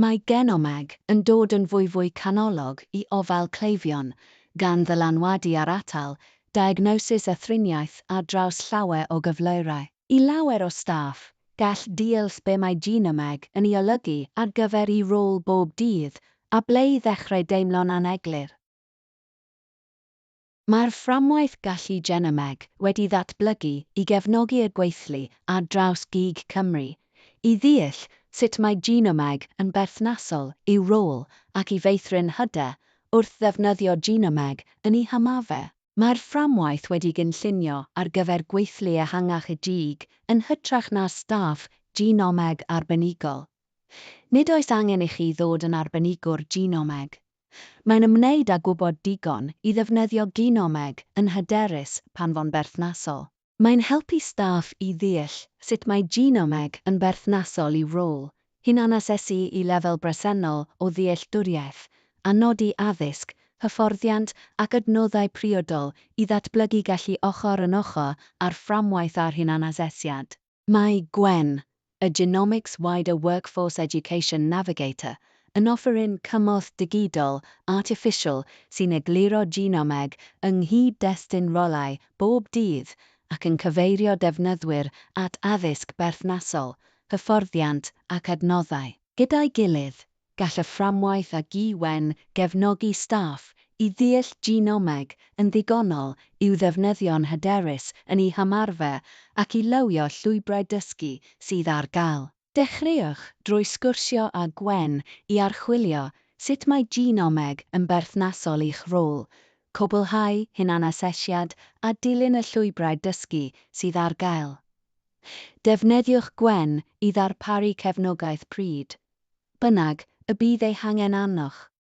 Mae genomeg yn dod yn fwyfwy canolog i ofal cleifion, gan ddylanwadu ar atal, diagnosis a thriniaeth ar draws llawer o gyflyrau. I lawer o staff, gall deall be mae genomeg yn ei olygu ar gyfer eu rôl bob dydd a ble i ddechrau deimlo'n aneglur. Mae'r Fframwaith Gallu Genomeg wedi ddatblygu i gefnogi'r gweithlu ar draws gig Cymru i ddeall sut mae genomeg yn berthnasol i'w rôl ac i feithrin hyder wrth ddefnyddio genomeg yn eu hymarfer. Mae'r fframwaith wedi gynllunio ar gyfer gweithlu ehangach y gig yn hytrach na staff genomeg arbenigol. Nid oes angen i chi ddod yn arbenigwr genomeg. Mae'n ymwneud â gwybod digon i ddefnyddio genomeg yn hyderus pan fo'n berthnasol. Mae'n helpu staff i ddeall sut mae genomeg yn berthnasol i'w rôl, hunanasesu eu lefel bresennol o ddealltwriaeth, a nodi addysg, hyfforddiant ac adnoddau priodol i ddatblygu gallu ochr yn ochr â'r fframwaith a'r hunanasesiad. Mae Gwen, y Genomics Wider Workforce Education Navigator, yn offeryn cymorth digidol artiffisial sy'n egluro genomeg yng nghyd-destun rolau bob dydd ac yn cyfeirio defnyddwyr at addysg berthnasol, hyfforddiant ac adnoddau. Gyda'i gilydd, gall y fframwaith a GWEN gefnogi staff i ddeall genomeg yn ddigonol i'w ddefnyddio'n hyderus yn eu hymarfer ac i lywio llwybrau dysgu sydd ar gael. Dechreuwch drwy sgwrsio â Gwen i archwilio sut mae genomeg yn berthnasol i'ch rôl, cwblhau hunanasesiad a dilyn y llwybrau dysgu sydd ar gael. Defnyddiwch Gwen i ddarparu cefnogaeth pryd bynnag y bydd ei hangen arnoch.